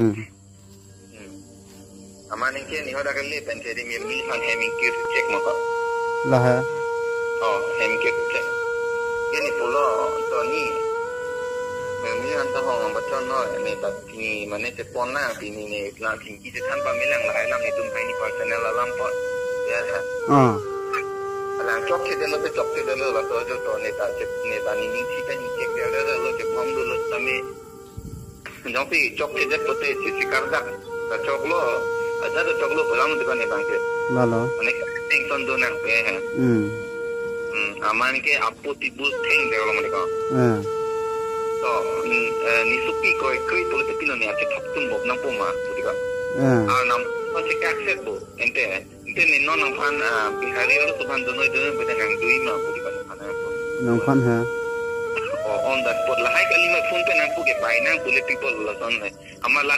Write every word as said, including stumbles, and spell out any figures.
Hmm. Hmm. Amat ningke ni hoda kali pen ke di mi mi han hem ingkir check mo ko. Lahai. Oh, hem ingkir check. Ini pulo to ni. Mi mi han ta hong bachon no ni ta ni mane chepon na pini ni la tingki chethan pamelang lahai alam netum hai ni personal alam po. Ya ya. Ah. Alang chokchedetlo te chokchedetlo laso ajo to ne ta chep ne ta ni ning si ta ni chekdetlo chepon dolo tame. Jongsi chokchedet pote chisi karjak ta choklo, aja ta choklo pulang di kane bang ke. Lalo. Mane tension do nang pe. Hmm. Hmm, amat ningke apo tibus theng de lo mane ko. Eh. To, hmm, eh, ni supi ko ekri politik pino ni ake thap tum bob nangpo ma, pudi ko. Eh. Ar nam ko se accept bo, ente. Ente ni non nangphan, ah, Bihari alo tuphan donoi donoi beda nang dui ma pudi ko nangphan. Nangphan ha. Oh, on that spot lahai kali ma phone pe nangpu ke bai nang pule people lason le. Amat la